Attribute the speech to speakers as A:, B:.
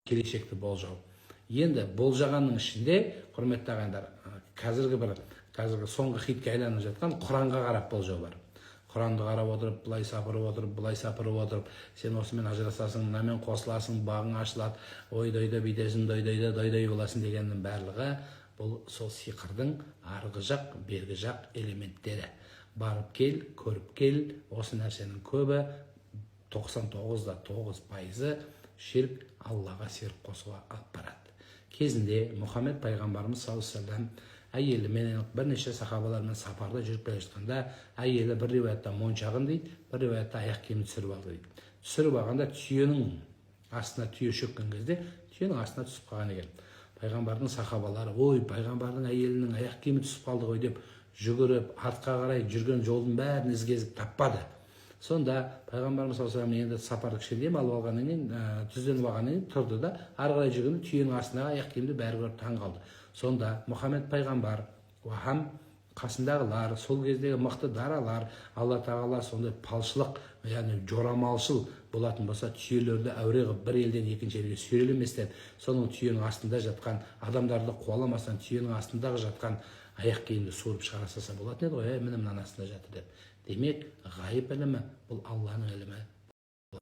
A: Келешекті болжау. Енді болжағанның ішінде, құрметті ағайындар, қазіргі бір, қазіргі соңғы хитке айланып жатқан Құранға қарап болжау бар. Құранды қарап отырып, былай сапырып отырып, былай сапырып отырып, сен осымен ажырасасың, мынамен қосыласың, бағың ашылады, ой, дойда бүйтесің, дой, дойда дой, дой боласың дегеннің барлығы бұл сол сиқырдың арғы жақ, бергі жақ элементтері. Барып кел, көріп кел, осы нәрсенің көбі, 99,9%-ы ширк, Аллаға серік қосуға алып барады. Кезінде Мұхаммед пайғамбарымыз саллаллаху алейхи әйелімен, бірнеше сахабалармен сапарда жүріп келе жатқанда, әйелі бір риуаятта моншағын дейді, бір риуаятта аяқ киімін түсіріп алды дейді. Түсіріп алғанда, түйенің астына, түйе шөккен кезде түйенің астына түсіп қалған екен. Пайғамбардың сахабалары: «Ой, пайғамбардың әйелінің аяқ киімі түсіп қалды ғой», – деп жүгіріп, артқа қарай жүрген жолдың бәрін із кезіп таппады. Сонда пайғамбарымыз саллаллаху алейхи енді сапарды кішкене демалып алғаннан кейін, түзденіп алғаннан кейін тұрды да, ары қарай жүргенде түйенің астындағы аяқ киімді бәрі көріп таң қалды. Сонда Мұхаммед пайғамбар һәм қасындағылар, сол кездегі мықты даралар, Алла тағала сондай палшылық, яғни жорамалшыл болатын болса, түйелерді әуре қылып, бір елден екінші елге сүйрелеместен, соның түйенің астында жатқан адамдарды қуаламастан, түйенің астындағы жатқан аяқ киімді суырып шығара салса болатын еді ғой, міне, мынаның астында жатыр деп. Демек, ғайып ілімі бұл Алланың ілімі.